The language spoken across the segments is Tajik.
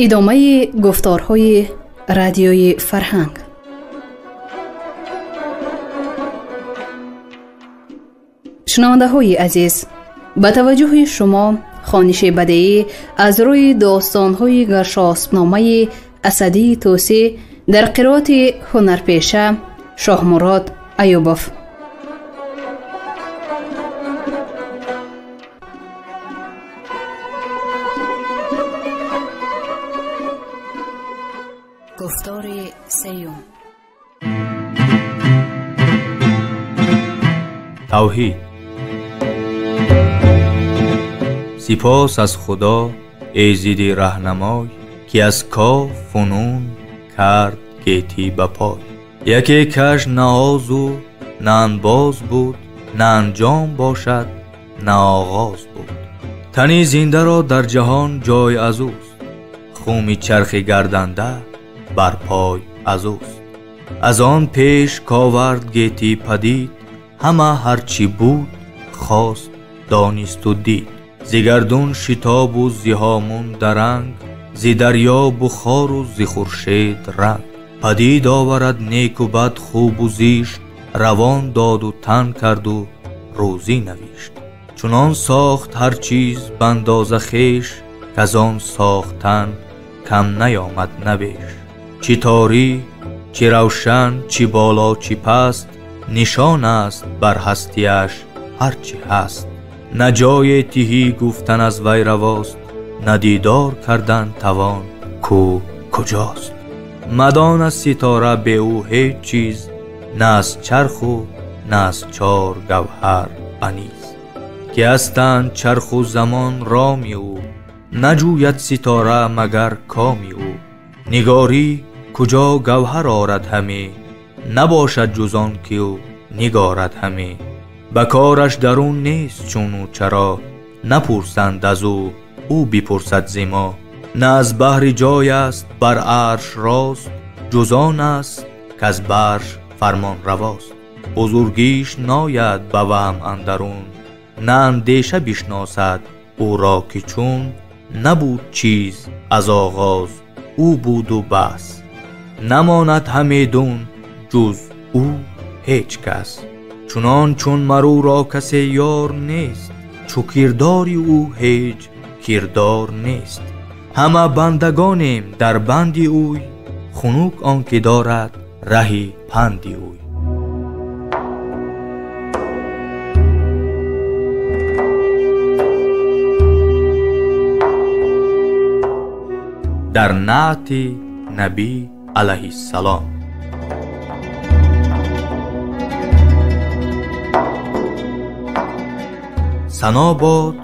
Идомаи гуфторҳои радиои фарҳанг. Шунавандаҳои азиз, ба таваҷҷӯҳи шумо хониши бадеӣ аз рӯи достонҳои Гаршоспномаи Асадии Тӯсӣ дар қироати ҳунарпеша Шоҳмурод Аюбов. Гуфтори сеюм. Тавҳид. Сипос аз Худо, эзиди раҳнамой, ки аз коф фунун кард гетӣ ба пой. Яке каш на озу на анбоз буд, на анҷом бошад, на оғоз буд. Тани зиндаро дар ҷаҳон ҷой аз ӯст, хуми чархи гарданда бар пой аз ӯст. Аз он пеш ковард гетӣ падид, ҳама ҳарчи буд хост донисту дид. Зи гардун шитобу зи ҳомун даранг, зи дарё бухору зи хуршед ранг. Падид оварад неку бад, хубу зишт, равон доду тан карду рӯзӣ навишт. Чунон сохт ҳар чиз бандоза хеш, каз он сохтан кам наёмад набеш. Чӣ торӣ, чӣ равшан, чӣ боло, чӣ паст, нишон аст бар ҳастияш ҳар чӣ ҳаст. На ҷое тиҳӣ гуфтан аз вай равост, на дидор кардан тавон ку куҷост. Мадон аз ситора бе ӯ ҳеҷ чиз, на аз чарху на аз чор гавҳар аниз. Ки ҳастанд чарху замон роми ӯ, наҷӯяд ситора магар коми ӯ. Нигорӣ куҷо гавҳар орад ҳаме, набошад ҷуз он ки ӯ нигорад ҳаме. Ба кораш дарун нест чуну чаро, напурсанд аз ӯ, ӯ бипурсад зи мо. На аз баҳри ҷой аст бар арш рост, ҷуз он аст каз барш фармон равост. Бузургиш нояд ба ваҳм андарун, на андеша бишносад ӯро ки чун. Набуд чиз аз оғоз, ӯ буду бас, намонад ҳамедун ҷуз ӯ ҳеҷ кас. Чунон чун марӯро касе ёр нест, чу кирдори ӯ ҳеҷ кирдор нест. Ҳама бандагонем дар банди ӯй, хунук он ки дорад раҳи панди ӯй. Дар наъти набӣ алайҳиссалом. Сано бод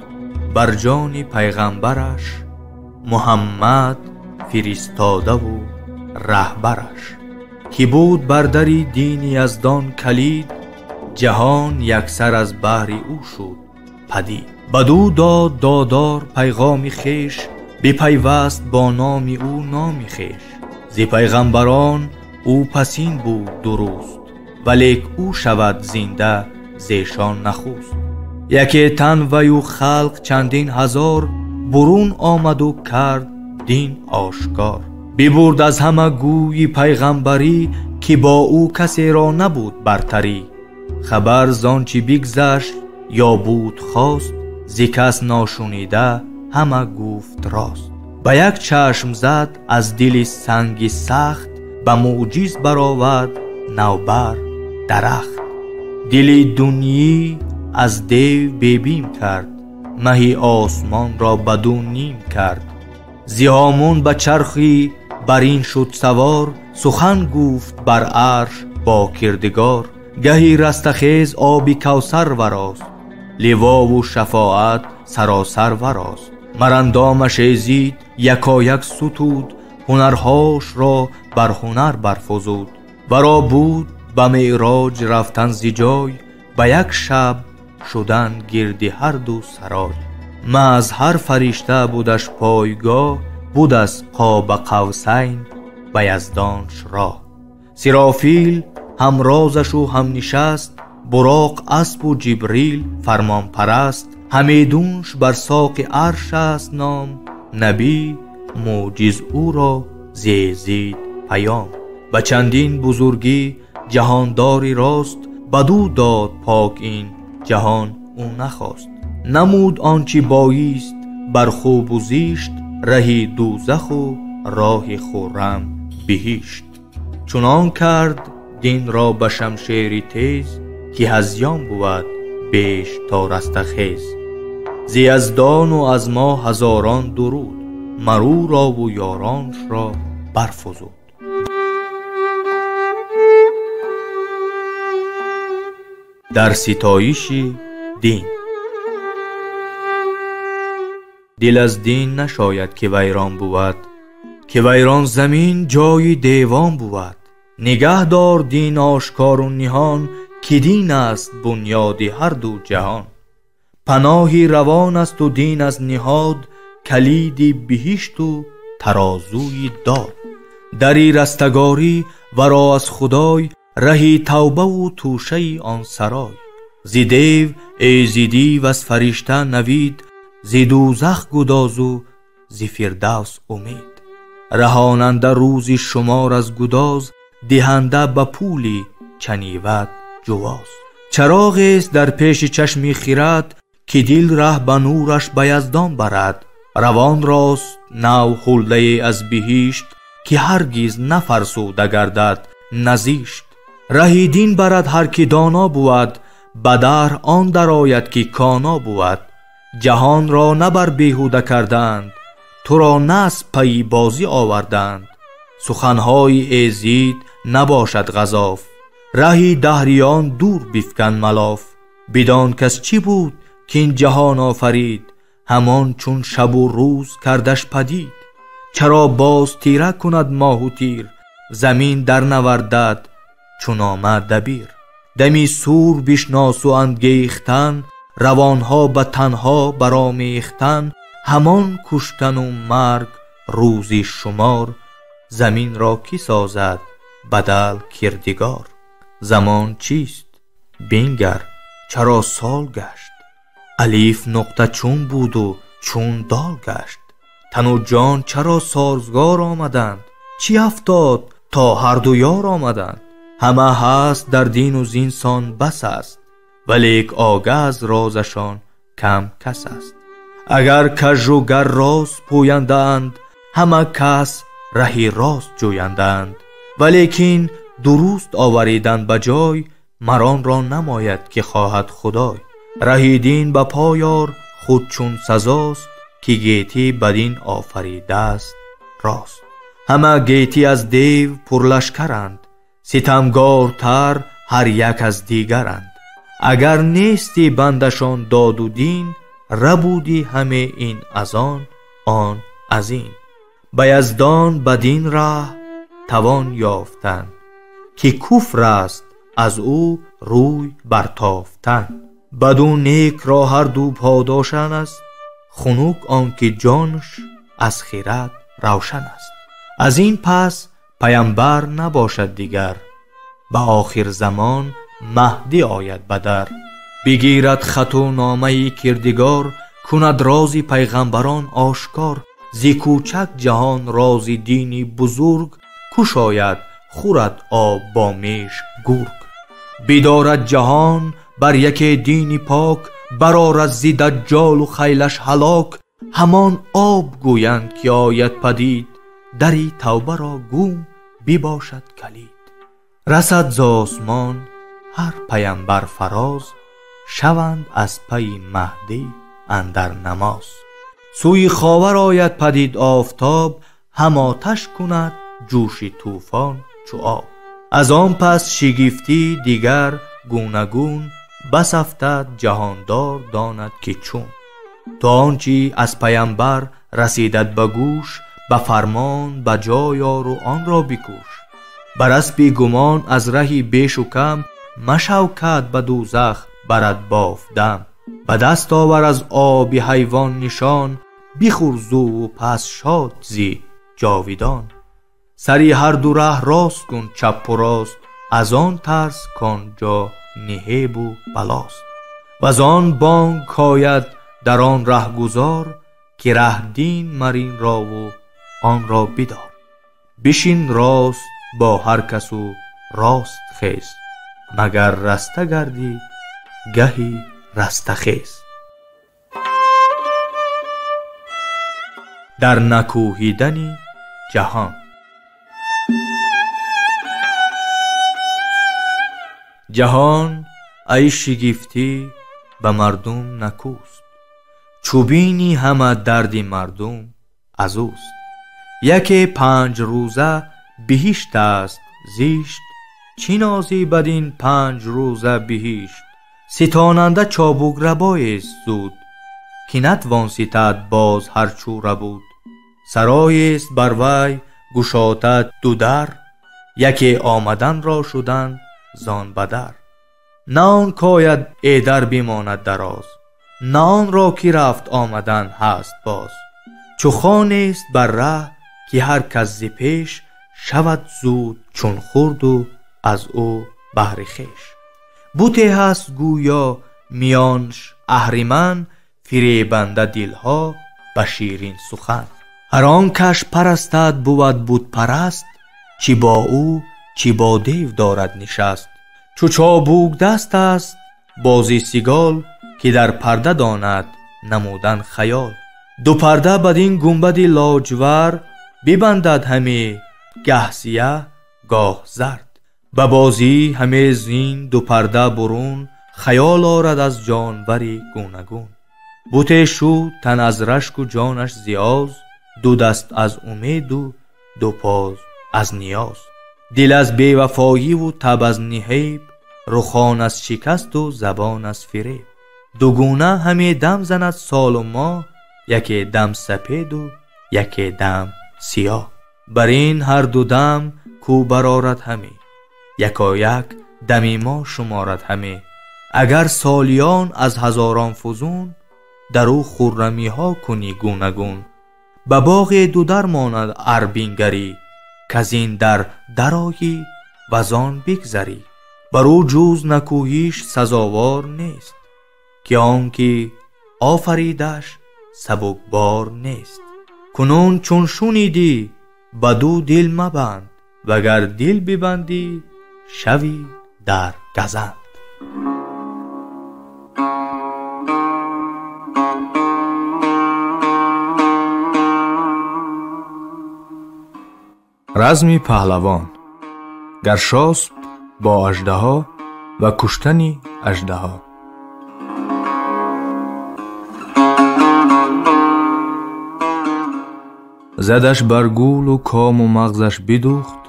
бар ҷони пайғамбараш, Муҳаммад фиристодаву раҳбараш, ки буд бар дари дини яздон калид, ҷаҳон яксар аз баҳри ӯ шуд падид. Бадӯ дод додор пайғоми хеш, бипайваст бо номи ӯ номи хеш. Зи пайғамбарон ӯ пасин буд дуруст, валек ӯ шавад зинда зешон нахуст. Яке тан ваю халқ чандин ҳазор, бурун омаду кард дин ошкор. Бибурд аз ҳама гӯйи пайғамбарӣ, ки бо ӯ касеро набуд бартарӣ. Хабар зон чӣ бигзашт ё буд хост, зи кас ношунида ҳама гуфт рост. Ба як чашм зад аз дили санги сахт, ба мӯъҷиз баровард навбар дарахт. Дили дуньӣ аз дев бебим кард, маҳи осмонро ба ду ним кард. Зи ҳомун ба чархи барин шуд савор, сухан гуфт бар арш бо кирдигор. Гаҳи растахез оби кавсар варост, ливову шафоат саросар варост. Марандомаш эзид якояк сутуд, ҳунарҳошро бар ҳунар барфузуд. Варо буд ба меъроҷ рафтан зи ҷой, ба як шаб шудан гирди ҳар ду сарой. Ма аз ҳар фаришта будаш пойгоҳ, буд аз қоба қавсайн ба яздонш роҳ. Сирофил ҳамрозаш ӯ ҳамнишаст, Буроқ асп ва Ҷибрил фармонпараст. Ҳамедунш бар соқи арш аст ном, набӣ мӯъҷиз ӯро зезид паём. Ба чандин бузургӣ ҷаҳондори рост, бадӯ дод пок ин ҷаҳон ӯ нахост. Намуд он чи боист бар хубу зишт, раҳи дӯзаху роҳи хуррам биҳишт. Чунон кард динро ба шамшери тез, ки ҳазён бувад беш то растахез. Зи яздону аз мо ҳазорон дуруд, мар ӯро ву ёронашро барфузуд. Дар ситоиши дин. Дил аз дин нашояд ки вайрон бувад, ки вайрон замин ҷои девон бувад. Нигаҳ дор дин ошкору ниҳон, ки дин аст бунёди ҳар ду ҷаҳон. Паноҳи равон асту дин аз ниҳод, калиди биҳишту тарозуи дод. Дари растагорӣ варо аз Худой, раҳи тавбаву тӯшаи он сарой. Зи дев эзидӣ ваз фаришта навид, зи дӯзах гудозу зи фирдавс умед. Раҳонанда рӯзи шумор аз гудоз, диҳанда ба пули чаниват ҷувоз. Чароғест дар пеши чашми хирад, ки дил раҳ ба нураш ба яздон барад. Равон рост нав ҳуллае аз биҳишт, ки ҳаргиз нафарсуда гардад назишт. Раҳи дин барад ҳар ки доно бувад, ба даҳр он дарояд ки коно бувад. Ҷаҳонро на бар беҳуда кардаанд, туро на аз пайи бозӣ овардаанд. Суханҳои эзид набошад ғазоф, раҳи даҳриён дур бифкан малоф. Бидон кас чӣ буд ки ин ҷаҳон офарид, ҳамон чун шабу рӯз кардаш падид. Чаро боз тира кунад моҳу тир, замин дарнавардад чун омад дабир. Дами сур бишносу ангехтан, равонҳо ба танҳо баромехтан. Ҳамон куштану марг рӯзи шумор, заминро кӣ созад бадал кирдигор. Замон чист? Бингар чаро сол гашт, алиф нуқта чун буду чун дол гашт. Тану ҷон чаро созгор омаданд, чӣ афтод то ҳарду ёр омаданд. Ҳама ҳаст дар дину зинсон бас аст, валек огаҳ аз розашон кам кас аст. Агар кажу гар рост пӯяндаанд, ҳама кас раҳи рост ҷӯяндаанд. Валекин дуруст оваридан ба ҷой, мар онро намояд ки хоҳад Худой. Раҳи дин ба пой ор худ чун сазост, ки гетӣ бадин офаридааст рост. Ҳама гетӣ аз дев пурлашкаранд, ситамгортар ҳар як аз дигаранд. Агар нести бандашон доду дин, рабуди ҳаме ин аз он, он аз ин. Ба яздон бадин раҳ тавон ёфтан, ки куфр аст аз ӯ рӯй бартофтан. Баду некро ҳарду подошан аст, хунук он ки ҷонаш аз хирад равшан аст. Аз ин пас паямбар набошад дигар, ба охир замон Маҳдӣ ояд ба дар. Бигирад хату номаи кирдигор, кунад рози пайғамбарон ошкор. Зи кӯчак ҷаҳон рози дини бузург, кушояд хӯрад об бо меш гург. Бидорад ҷаҳон бар яке дини пок, барорад зи даҷҷолу хайлаш ҳалок. Ҳамон об гӯянд ки ояд падид, дари тавбаро гум бибошад калид. Расад з осмон ҳар паямбар фароз, шаванд аз пайи Маҳдӣ андар намоз. Сӯи ховар ояд падид офтоб, ҳам оташ кунад ҷӯши тӯфон чу об. Аз он пас шигифтӣ дигар гунагун, бас афтад ҷаҳондор донад ки чун. То он чӣ аз паямбар расидад ба гӯш, ба фармон ба ҷой ору онро бикӯш. Бар аспи гумон аз раҳи бешу кам, машав кад ба дӯзах барад бофдам. Ба даст овар аз оби ҳайвон нишон, бихӯр зуву пас шод зи ҷовидон. Сари ҳар ду раҳ рост кун чаппу рост, аз он тарс кон ҷо ниҳебу балост. Ваз он бонг кояд дар он раҳгузор, ки раҳ дин мар ин рову он ро бидор. Бишин рост бо ҳар касу рост хез, магар раста гардӣ гаҳи растахез. Дар накӯҳидани ҷаҳон. Ҷаҳон ай шигифтӣ ба мардум накӯст, чӯбини ҳама дарди мардум аз ӯст. Яке 5 рӯза биҳишт аст зишт, чӣ нозӣ бадин 5 рӯза биҳишт. Ситонанда чобук рабоест зуд, ки натвон ситад боз ҳар чӯ рабуд. Сароест бар вай гушода ду дар, яке омаданро шудан зон ба дар. На он кояд эдар бимонад дароз, на онро ки рафт омадан ҳаст боз. Чу хонест бар раҳ ки ҳар кас зи пеш, шавад зуд чун хурду аз ӯ баҳри хеш. Буте ҳаст гӯё миёнш аҳриман, фиребанда дилҳо ба ширин сухан. Ҳар он каш парастад бувад бутпараст, чӣ бо ӯ чӣ бо дев дорад нишаст. Чу чобук даст аст бози сигол, ки дар парда донад намудан хаёл. Ду парда бадин гунбади лоҷвар, бибандад ҳаме гаҳ сиёҳ гоҳ зард. Ба бозӣ ҳаме зин ду парда бурун, хаёл орад аз ҷонвари гунагун. Буте шуд тан аз рашку ҷонаш зиёз, ду даст аз умеду ду поз аз ниёз. Дил аз бевафоиву таб аз ниҳеб, рухон аз шикасту забон аз фиреб. Дугуна ҳаме дам занад солу моҳ, яке дам сапеду яке дам сиёҳ. Бар ин ҳар ду дам кӯ барорад ҳаме, якояк дами мо шуморад ҳаме. Агар солиён аз ҳазорон фузун, дар ӯ хуррамиҳо кунӣ гунагун. Ба боғе ду дар монад арбингарӣ, каз ин дар дарояӣ ваз он бигзарӣ. Бар ӯ ҷуз накӯҳиш сазовор нест, ки он ки офаридаш сабукбор нест. Кунун чун шунидӣ ба ду дил мабанд, вагар дил бибандӣ шавӣ дар газанд. Разми паҳлавон. Гаршосп бо аждаҳо ва куштани аждаҳо. Задаш бар гулу кому мағзаш бидухт,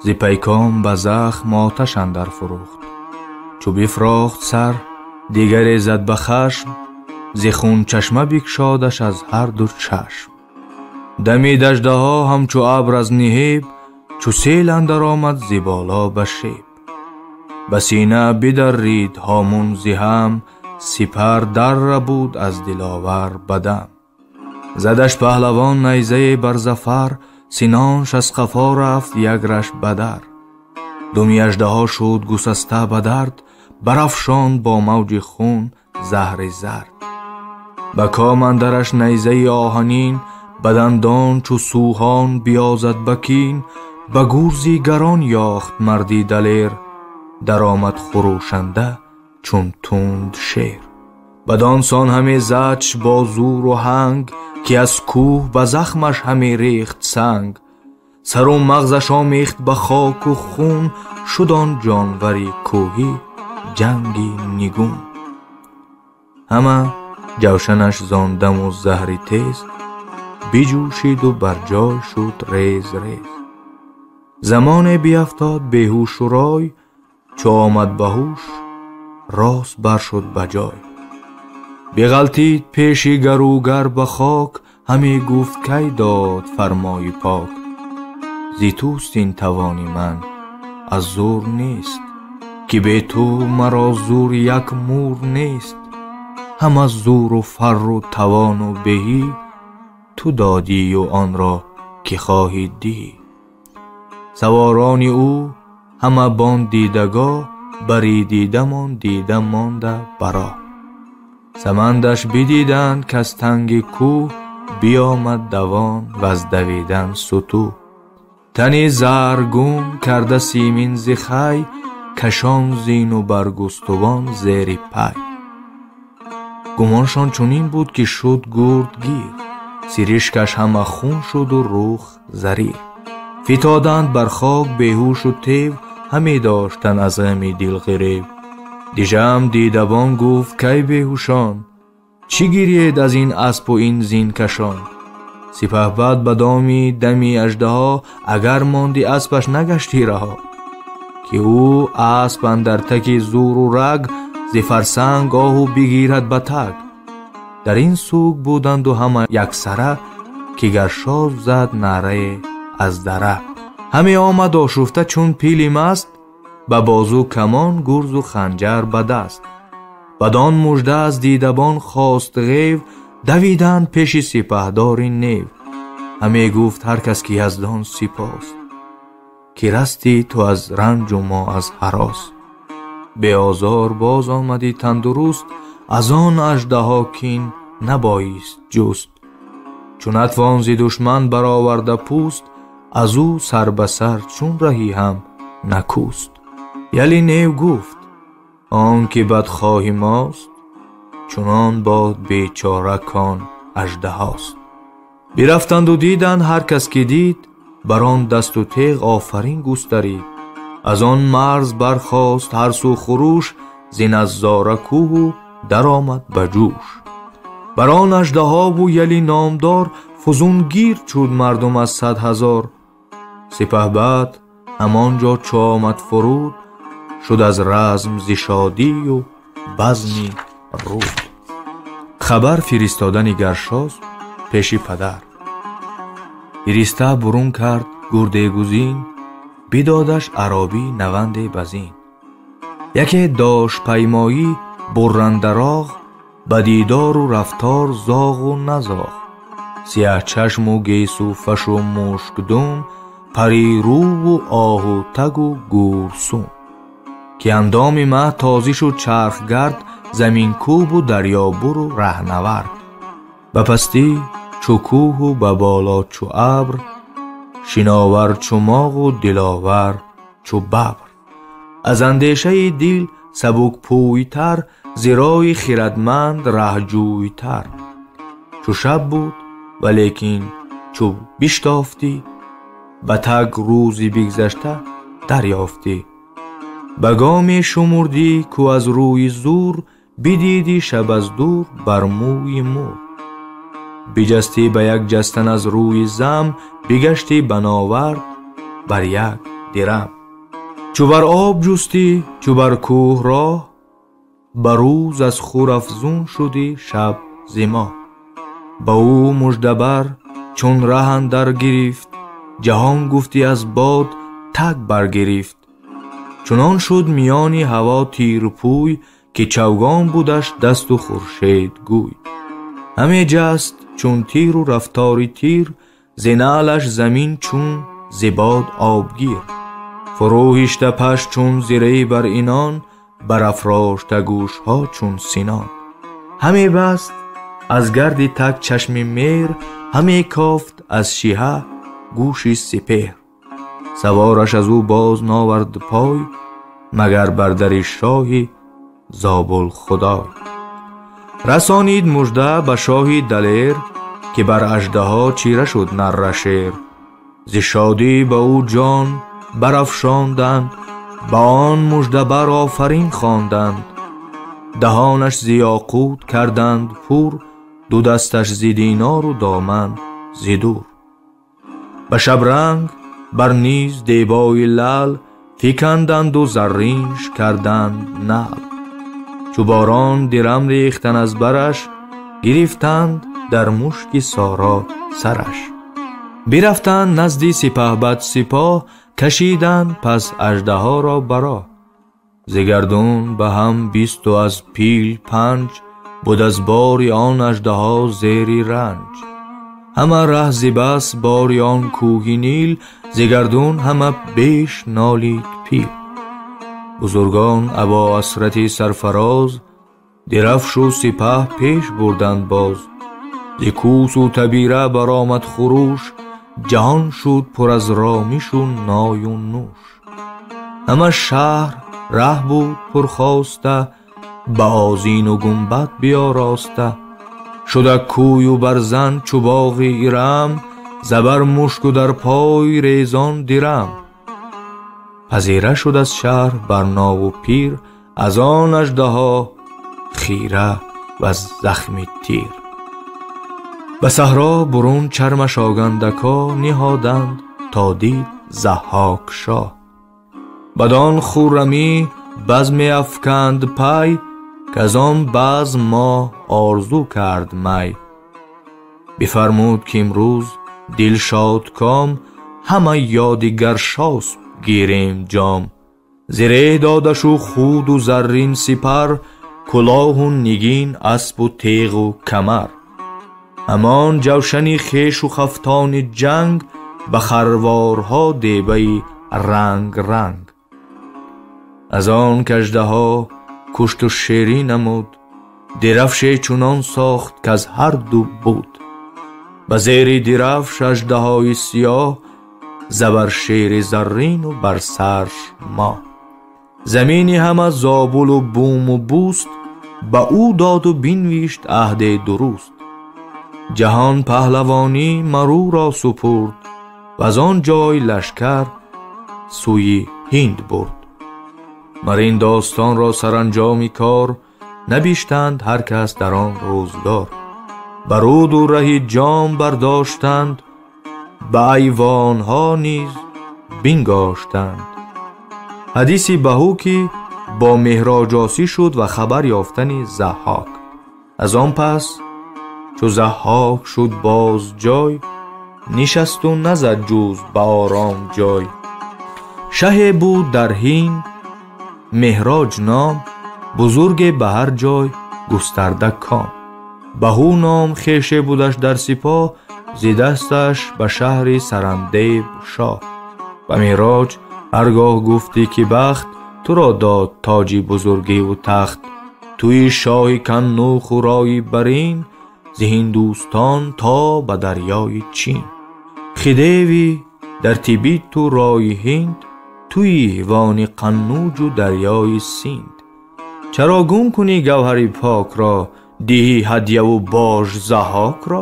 зи пайком ба захм оташ андар фурӯхт. Чу бифрохт сар, дигаре зад ба хашм, зи хун чашма бикшодаш аз ҳар ду чашм. Дамид аждаҳо ҳамчу абр аз ниҳеб, чу сел андар омад зи боло ба шеб. Ба сина бидаррид ҳомун зи ҳам, сипар дар рабуд аз диловар ба дам. Задаш паҳлавон найзае бар зафар, синонш аз қафо рафт як раш ба дар. Думи аждаҳо шуд гусаста ба дард, барафшонд бо мавҷи хун заҳри зард. Ба ком андараш найзаи оҳанин, ба дандон чу сӯҳон биёзад ба кин. Ба гурзи гарон ёхт марди далер, даромад хурӯшанда чун тунд шер. Бадон сон ҳаме задш бо зуру ҳанг, ки аз кӯҳ ба захмаш ҳаме рехт санг. Сару мағзаш омехт ба хоку хун, шуд он ҷонвари кӯҳӣ ҷанги нигун. Ҳама ҷавшанаш зон даму заҳри тез, биҷӯшиду бар ҷой шуд рез рез. Замоне биафтод беҳушу рой, чу омад ба ҳуш рост баршуд ба ҷой. Биғалтид пеши гаругар ба хок, ҳаме гуфт кай дод фармои пок. Зи туст ин тавони ман, аз зур нест, ки бе ту маро зур як мур нест. Ҳам аз зуру фарру тавону беҳӣ, ту додию онро ки хоҳӣ диҳӣ. Саворони ӯ Ҳама бон дидагоҳ бари дидамон дида монда бароҳ. Самандаш бидиданд каз танги кӯҳ биомад давон ваз давидан сутӯҳ. Тани заргун карда симин зи хай, кашон зину баргустувон зери пай. Гумоншон чунин буд ки шуд гурд гир, сиришкаш ҳама хун шуду рух зарир. Фитоданд бар хок беҳушу тев, ҳаме доштанд аз ғами дилғирев. Дижам дидабон гуфт кай беҳушон, чӣ гиред аз ин аспу ин зинкашон? Сипаҳбад ба доми дами аждаҳо, агар монди аспаш нагаштӣ раҳо. Ки ӯ асп андар таки зуру раг, зи фарсанг оҳу бигирад ба таг. Дар ин суг буданду ҳама яксара, ки Гаршосп зад наърае аз дара. Ҳаме омад ошуфта чун пили маст, ба бозу камон гурзу ханҷар ба даст. Бадон мужда аз дидабон хост ғев, давиданд пеши сипаҳдори нев. Ҳаме гуфт ҳар кас ки яздон сипос, ки расти ту аз ранҷу мо аз ҳарос. Беозор боз омадӣ тандуруст, аз он аждаҳо кин набоист ҷуст. Чун натвон зи душман бароварда пӯст, аз ӯ сар ба сар чун раҳӣ ҳам накӯст. Яли нев гуфт он ки бадхоҳи мост, чунон бод бечора кон аждаҳост. Бирафтанду диданд ҳар кас ки дид, бар он дасту теғ офарин густарид. Аз он марз бархост ҳар сӯ хурӯш, зи наззора кӯҳу даромад ба ҷӯш. Бар он аждаҳову яли номдор, фузун гирд шуд мардум аз 100 ҳазор. Сипаҳбад ҳамон ҷо чу омад фуруд, шуд аз разм зи шодию базми руд. Хабар фиристодани Гаршосп пеши падар. Фириста бурун кард гурдегузин, бидодаш аробӣ наванде ба зин. Яке дошпаймоӣ буррандароғ, ба дидору рафтор зоғу назоғ. Сиёҳчашму гесуфашу мушкдум, парирӯву оҳу тагу гӯрсум. Ки андоми маҳ тозӣ шуд чархгард, заминкӯбу дарёбуру раҳнавард. Ба пастӣ чу кӯҳу ба боло чу абр, шиновар чу моғу диловар чу бабр. Аз андешаи дил сабукпӯйтар, зирои хирадманд раҳҷӯйтар. Чу шаб буд, валекин чу биштофтӣ, ба таг рӯзи бигзашта дарёфтӣ. Ба гоме шумурдӣ ку аз рӯи зур, бидидӣ шаб аз дур бар мӯи мур. Биҷастӣ ба як ҷастан аз рӯи зам, бигаштӣ ба новард бар як дирам. Чу бар об ҷустӣ, чу бар кӯҳ роҳ, ба рӯз аз хур афзун шудӣ шаб зи моҳ. Ба ӯ муждабар чун раҳ андар гирифт, ҷаҳон гуфтӣ аз бод таг баргирифт. Чунон шуд миёни ҳаво тирпӯй, ки чавгон будаш дасту хуршед гӯй. Ҳаме ҷаст чун тиру рафтори тир, зи наълаш замин чун зи бод обгир. Фурӯ ҳишта паш чун зираи бар инон, барафрошта гӯшҳо чун синон. Ҳаме баст аз гарди таг чашми мер, ҳаме кофт аз шиҳа гӯши сипеҳр. Савораш аз ӯ боз навард пой, магар бар дари шоҳи Зобулхудой. Расонид мужда ба шоҳи далер, ки бар аждаҳо чира шуд нарра шер. Зи шодӣ ба ӯ ҷон барафшонданд, ба он мужда бар офарин хонданд. Даҳонаш зи ёқут карданд пур, ду дасташ зи динору доман зи дур. Ба шабранг бар низ дебои лал, фиканданду зарринш карданд нал. Чу борон дирам рехтан аз бараш, гирифтанд дар мушки соро сараш. Бирафтанд назди сипаҳбад сипоҳ, кашиданд пас аждаҳоро бароҳ. Зи гардун ба ҳам 20 аз пил 5, буд аз бори он аждаҳо зери ранҷ. Ҳама раҳ зи бас бори он кӯҳи Нил, зи гардун ҳама беш нолид пил. Бузургон або асрати сарфароз, дирафшу сипаҳ пеш бурданд боз. Зи кӯсу табира баромад хуруш, ҷаҳон шуд пур аз ромишу ною нӯш. Ҳама шаҳр раҳ буд пурхоста, ба озину гунбад биёроста. Шуда кӯю барзан чу боғи Ирам, забар мушку дар пой резон дирам. Пазира шуд аз шаҳр барнову пир, аз он аждаҳо хира ва захми тир. Ба саҳро бурун чармаш огандако ниҳоданд, то дид Заҳҳок шоҳ. Бадон хуррамӣ базм меафканд пай, к-аз он базм мо орзу кард май. Бифармуд ки имрӯз дил шодком, ҳама ёди Гаршосп гирем ҷом. Зиреҳ додашу худу заррин сипар, кулоҳу нигин аспу теғу камар. Ҳамон ҷавшани хешу хафтони ҷанг, ба харворҳо дебаи ранг-ранг. Аз он каждаҳо кушту шерӣ намуд, дирафше чунон сохт, к-аз ҳар ду буд. Ба зери дирафш аждаҳои сиёҳ, забар шери заррину бар сарш моҳ. Замини ҳама Зобулу буму бӯст, ба ӯ доду бинвишт аҳде дуруст. Ҷаҳон паҳлавонӣ марӯро супурд, ваз он ҷой лашкар сӯи Ҳинд бурд. Мар ин достонро саранҷоми кор набиштанд ҳар кас дар он рӯзгор. Баруду раҳи ҷом бардоштанд, ба айвонҳо низ бингоштанд. Ҳадиси баҳу ки бо Меҳроҷ осӣ шуд ва хабар ёфтани Заҳҳок. Аз он пас чу Заҳҳок шуд боз ҷой, нишасту назад ҷуз ба ором ҷой. Шаҳе буд дар Ҳинд Меҳроҷ ном, бузурге ба ҳар ҷой густарда ком. Баҳу ном хеше будаш дар сипоҳ, зи дасташ ба шаҳри Сарандеб шоҳ. Ба Меҳроҷ ҳаргоҳ гуфтӣ ки бахт туро дод тоҷи бузургиву тахт, туи шоҳи Каннуху рои барин, зи Ҳиндустон то ба дарёи Чин. Хидеви дар Тибиту рои Ҳинд, туи вони Қаннуҷу дарёи Синд. Чаро гум кунӣ гавҳари покро, диҳӣ ҳадяву бож Заҳҳокро?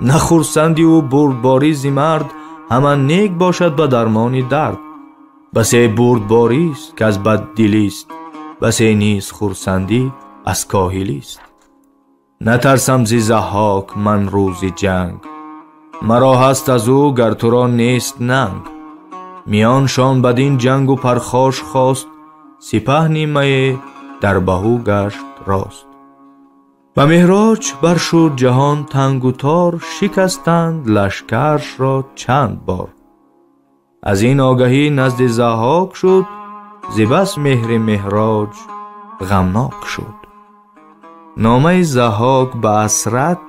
На хурсандиву бурдборӣ зи мард, ҳама нек бошад ба дармони дард. Басе бурдборист, к аз баддилист, басе низ хурсандӣ аз коҳилист. Натарсам зи Заҳҳок ман рӯзи ҷанг, маро ҳаст аз ӯ гар туро нест нанг. Миёншон бадин ҷангу пархош хост, сипаҳ нимае дар баҳу гашт рост. Ба Меҳроҷ баршуд ҷаҳон тангу тор, шикастанд лашкаршро чанд бор. Аз ин огаҳӣ назди Заҳҳок шуд, зи бас меҳри Меҳроҷ ғамнок шуд. Номаи Заҳҳок ба асрат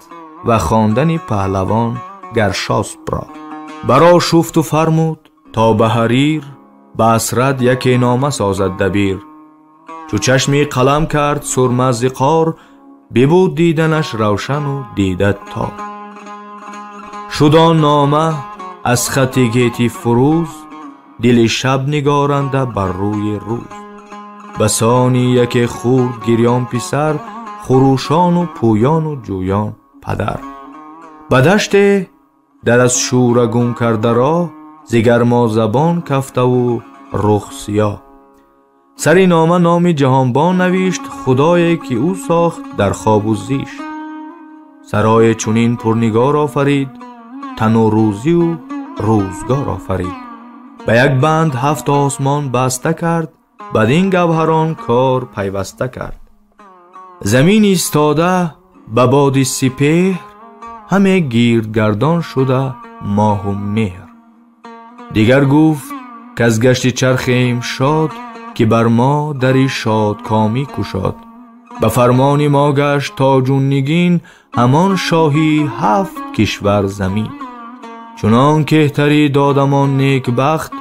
ва хондани паҳлавон Гаршоспро барошуфту фармуд то ба ҳарир, ба асрат яке нома созад дабир. Чу чашми қалам кард сурма зи қор, бибуд диданаш равшану дида тор. Шуд он нома аз хати гети фурӯз, дили шаб нигоранда бар рӯи рӯз. Ба сони яке хурд гирён писар, хурӯшону пӯёну ҷӯён падар. Ба даште дар аз шӯра гум карда роҳ, зи гармозабон кафтаву рух сиёҳ. Сари нома номи ҷаҳонбон навишт, худое ки ӯ сохт дар хобу зишт. Сарое чунин пурнигор офарид, тану рӯзию рӯзгор офарид. Ба як банд ҳафт осмон баста кард, бадин гавҳарон кор пайваста кард. Замин истода ба боди сипеҳр, ҳаме гирдгардон шуда моҳу меҳр. Дигар гуфт к-аз гашти чархем шод, ки бар мо дари шодкомӣ кушод. Ба фармони мо гашт тоҷу нигин, ҳамон шоҳи ҳафт кишвар замин. Чунон кеҳтарӣ додамон некбахт,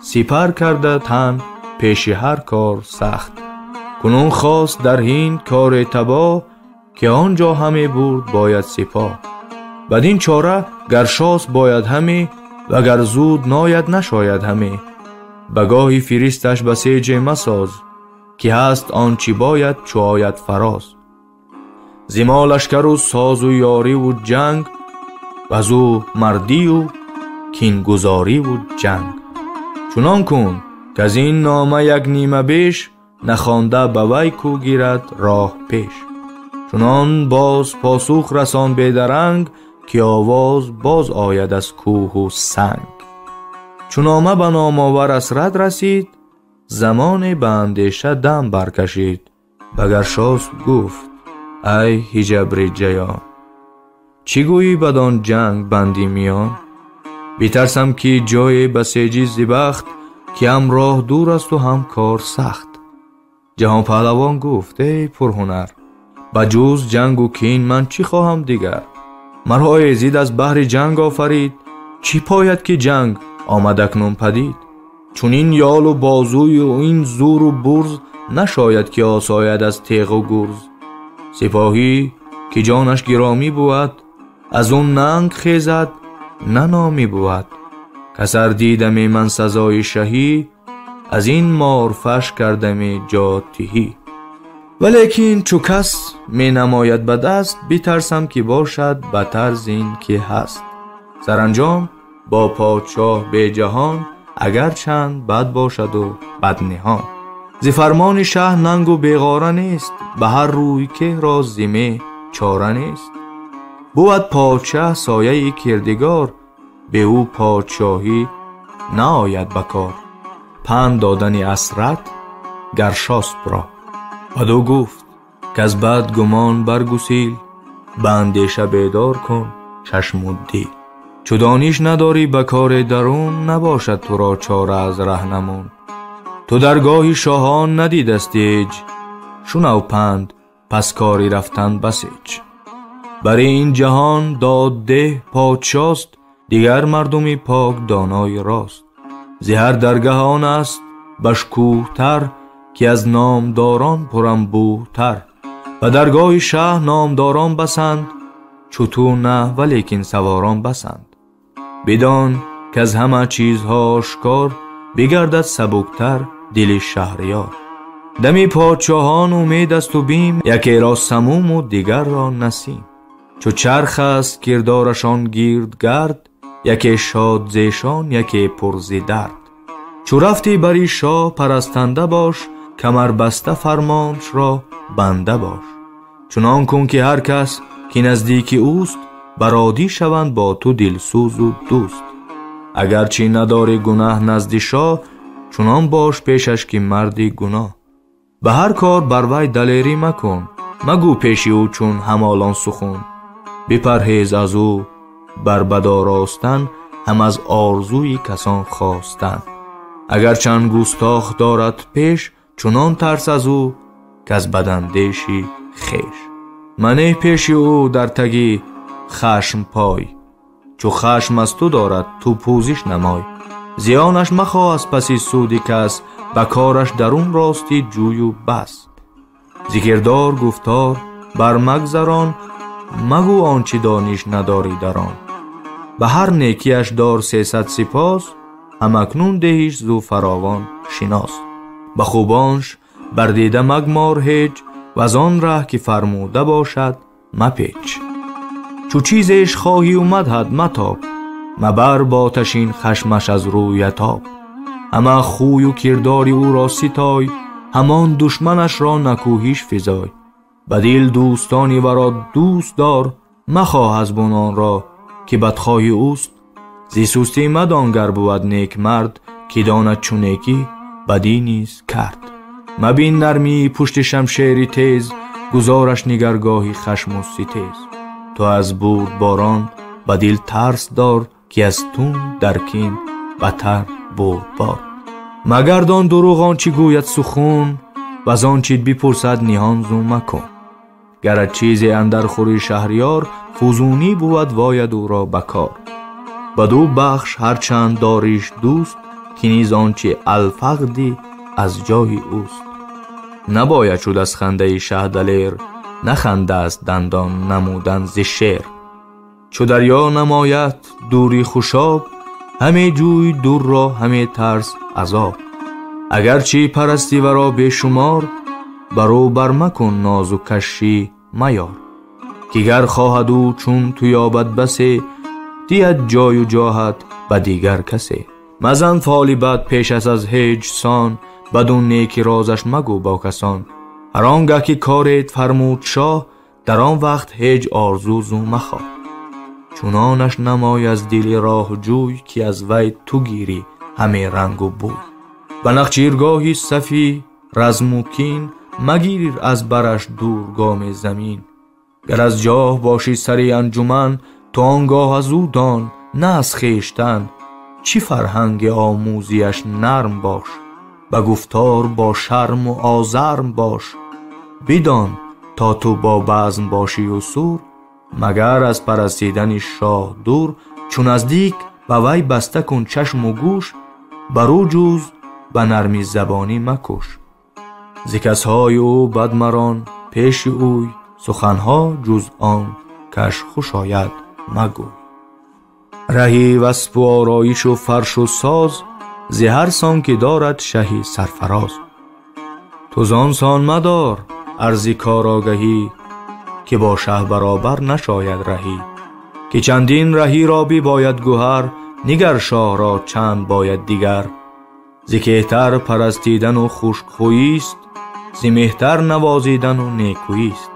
сипар карда тан пеши ҳар кор сахт. Кунун хост дар ҳинд кори табоҳ, ки он ҷо ҳаме бурд бояд сипоҳ. Бадин чора Гаршосп бояд ҳаме, вагар зуд нояд нашояд ҳаме. Ба гоҳи фиристаш басеҷе масоз, ки ҳаст он чӣ бояд чу ояд фароз. Зи мо лашкару созу ёриву ҷанг, вазу мардию кингузориву ҷанг. Чунон кун к аз ин нома як нима беш, нахонда ба вай кӯ гирад роҳ пеш. Чунон боз посух расон бедаранг, ки овоз боз ояд аз кӯҳу санг. Чу нома ба номовар асрат расид, замоне ба андеша дам баркашид. Ба Гаршосп гуфт: ай ҳиҷабри ҷаён, чӣ гӯӣ бадон ҷанг банди миён? Битарсам ки ҷое басеҷӣ зи бахт, ки ҳам роҳ дур асту ҳам кор сахт. Ҷаҳонпаҳлавон гуфт: эй пурҳунар, ба ҷуз ҷангу кин ман чӣ хоҳам дигар? Маро Эзид аз баҳри ҷанг офарид, чӣ пояд ки ҷанг омад акнун падид? Чунин ёлу бозую ин зуру бурз, нашояд ки осояд аз теғу гурз. Сипоҳӣ ки ҷонаш гиромӣ бувад, аз ӯ нанг хезад на номӣ бувад. Касар дидаме ман сазои шаҳӣ, аз ин морфаш кардаме ҷотиҳӣ. Валекин чу кас менамояд ба даст, битарсам ки бошад батар зин ки ҳаст. Саранҷом бо подшоҳ беҷаҳон, агарчанд бад бошаду бадниҳон. Зи фармони шаҳ нангу беғора нест, ба ҳар рӯй кеҳро зи меҳ чора нест. Бувад подшаҳ сояи кирдигор, бе ӯ подшоҳӣ наояд ба кор. Панд додани асрат Гаршоспро. Бадӯ гуфт к аз бад гумон баргусил, ба андеша бедор кун чашму дил. Чу дониш надорӣ ба кори дарун, набошад туро чора аз раҳнамун. Ту даргоҳи шоҳон надидасти ҳеҷ, шунав панд пас кори рафтан басеҷ. Бари ин ҷаҳон доддеҳ подшост, дигар мардуми пок донои рост. Зи ҳар даргаҳ он аст башкӯҳтар, ки аз номдорон пуранбӯҳтар. Ба даргоҳи шаҳ номдорон басанд, чу ту на валекин саворон басанд. Бидон к аз ҳама чизҳо ошкор, бигардад сабуктар дили шаҳриёр. Дами подшоҳон умед асту бим, якеро самуму дигарро насим. Чу чарх аст кирдорашон гирд гард, яке шод зешон, яке пур зи дард. Чу рафтӣ бари шоҳ парастанда бош, камарбаста фармоншро банда бош. Чунон кун ки ҳар кас ки наздики ӯст, бародӣ шаванд бо ту дилсӯзу дӯст. Агарчи надорӣ гунаҳ назди шоҳ, чунон бош пешаш ки марди гуноҳ. Ба ҳар кор бар вай далерӣ макун, магӯ пеши ӯ чун ҳамолон сухун. Бипарҳез аз ӯ бар бад оростан, ҳам аз орзуи касон хостан. Агарчанд густох дорад пеш, чунон тарс аз ӯ к аз бадандеши хеш. Манеҳ пеши ӯ дар таги хашм пой, чу хашм аз ту дорад ту пӯзиш намой. Зиёнаш махоҳ аз паси суди кас, ба кораш дарун ростӣ ҷӯю бас. Зи кирдор гуфтор бар магзарон, магӯ он чӣ дониш надорӣ дар он. Ба ҳар некиаш дор 300 сипос, ҳамакнун деҳиш зу фаровон шинос. Ба хубонш бар дида магмор ҳеҷ, ваз он раҳ ки фармуда бошад мапеч. Чу чизеш хоҳию мадҳад матоб, мабар боташин хашмаш аз рӯятоб. Ҳама хӯю кирдори ӯро ситой, ҳамон душманашро накӯҳиш физой. Ба дил дӯстони варо дӯст дор, махоҳ аз бунонро ки бадхоҳи ӯст. Зи сустӣ мадон гар бувад нек мард, ки донад чу некӣ бадӣ низ кард. Мабин нармии пушти шамшери тез, гузораш нигаргоҳи хашму ситез. Ту аз бурдборон ба дил тарс дор, ки аз тун дар кин батар бурдбор. Магардон дурӯғ он чӣ гӯяд сухун, Ваз он чит бипурсад ниҳон зу макун. Гарат чизе андар хӯри шаҳриёр, фузунӣ бувад вояд ӯро ба кор. Баду бахш ҳарчанд дориш дӯст, ки низ он чи алфақди аз ҷои ӯст. Набояд шуд аз хандаи шаҳ далер, нахандааст дандон намудан зи шер. Чу дарё намояд дури хушоб, ҳаме ҷӯй дурро ҳаме тарс азоб. Агарчи парасти варо бешумор, бар ӯ бар макун нозу кашӣ маёр. Ки гар хоҳад ӯ чун ту ёбад басе, диҳад ҷою ҷоҳат ба дигар касе. Мазан фоли бад пеш аст аз ҳеҷ сон, бадун неки розаш магӯ бо касон. Ҳар он гаҳ ки корет фармуд шоҳ, дар он вақт ҳеҷ орзу зу махоҳ. Чунонаш намой аз дили роҳҷӯй, ки аз вай ту гирӣ ҳаме рангу бӯй. Ба нахчиргоҳи сафи разму кин, магир аз бараш дур гоми замин. Гар аз ҷоҳ бошӣ сари анҷуман, ту он гоҳ аз ӯ дон, на аз хештан. Чӣ фарҳанги омӯзияш нарм бош, ба гуфтор бо шарму озарм бош. Бидон то ту бо базм бошию сур, магар аз парастидани шоҳ дур. Чу наздик ба вай баста кун чашму гӯш, бар ӯ ҷуз ба нарми забонӣ макӯш. Зи касҳои ӯ бадмарон пеши ӯй, суханҳо ҷуз он каш хуш ояд магӯй. Раҳи васфу ороишу фаршу соз, зи ҳар сон ки дорад шаҳи сарфароз. Ту зон сон мадор арзи кор огаҳӣ, ки бо шаҳ баробар нашояд раҳӣ. Ки чандин раҳиро бибояд гуҳар, нигар шоҳро чанд бояд дигар. Зи кеҳтар парастидану хушкхӯист, зи меҳтар навозидану некӯист.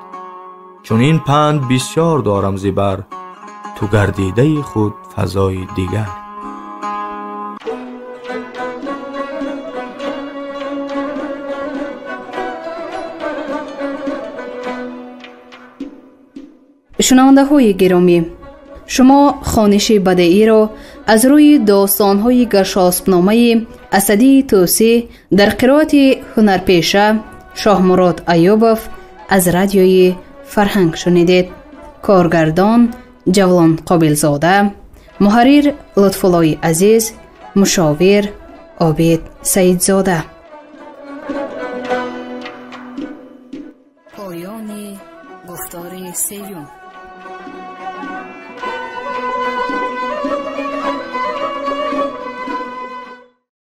Чунин панд бисёр дорам зи бар, ту гардидаи худ фазои дигар. Шунавандаҳои гиромӣ, шумо хониши бадеиро аз рӯи достонҳои гаршоспномаи Асадии Тӯсӣ дар қироати ҳунарпеша Шоҳмурод Аюбов аз радиои Фарҳанг шунидед. Коргардон Ҷавлон Қобилзода, муҳаррир Лутфуллои Азиз, мушовир Обид Саидзода. Поёни гуфтори сеюм.